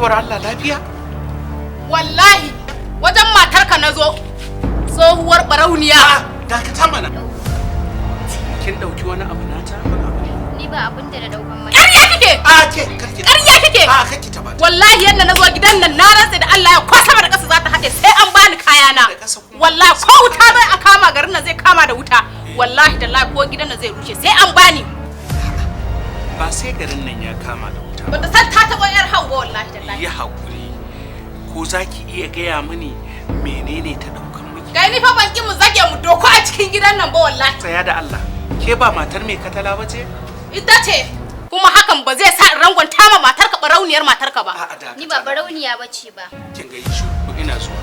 Baiwar Allah, lafiya? Wallahi wajen matarka na zo, tsohuwar barauniya. A dakata mana. Kin dauki wani abu nata? Ni ba abin da na daukan mai. Ƙarya kike! A ke, karki. Ƙarya kike! A kake ta bata. Wallahi yadda na zo gidan nan, na rantse da Allah ya ko sama da ƙasa za ta haɗe, sai an bani kayana. Da ƙasa kuma? Wallahi ko wuta bai a kama, garin nan zai kama da wuta. Wallahi da ko gidan nan zai rushe, sai an bani. Ba sai garin nan ya kama da wuta. Bata san ta taɓa yar hau ba, wallahi tallahi. Yi hakuri. Ko za ki iya gaya mini menene ta daukan miki? Kai, ni fa ban ki mu zage mu doko a cikin gidan nan ba, wallahi. Tsaya da Allah. Ke ba matar mai katala ba ce? Ita ce, kuma hakan ba zai sa in rangwanta ma matarka, barauniyar matarka ba. A'a, dakata. Ni ba barauniya bace ba. Kin ga, shi ina zuwa.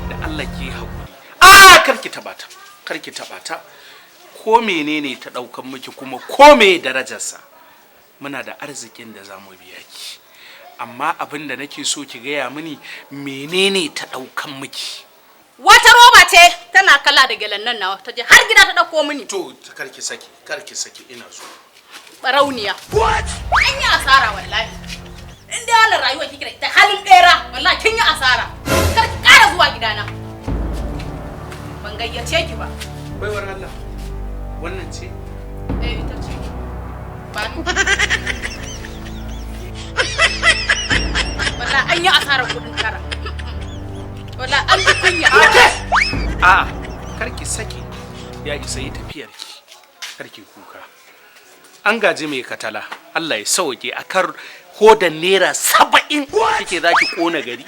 Da Allah ki yi hakuri. A karki taba ta. Karki taba ta. Ko menene ta daukan miki, kuma ko me darajarsa? Muna da arzikin da za mu biya ki. Amma abin da nake so ki gaya mini, menene ta daukan miki? Wata roba ce tana kala da gyalen nan nawa, ta je har gida ta ɗauko mini. To, karki saki, karki saki, ina zuwa. Barauniya. What? An yi asara wallahi. In dai wannan rayuwa kike da ita, halin bera, wallahi kin yi asara. Kar ki ƙara zuwa gidana. Ban gayyace ki ba. Baiwar Allah. Wannan ce? Eh, ita ce. Ba ni. Wallahi an yi asarar kuɗin tara. Wallahi an ji kunya. A'a, karki saki. Ya isa, yi tafiyar ki. Karki kuka. An gaji mai katala. Allah ya sauke, akar hodan ₦70 kike zaki kona gari.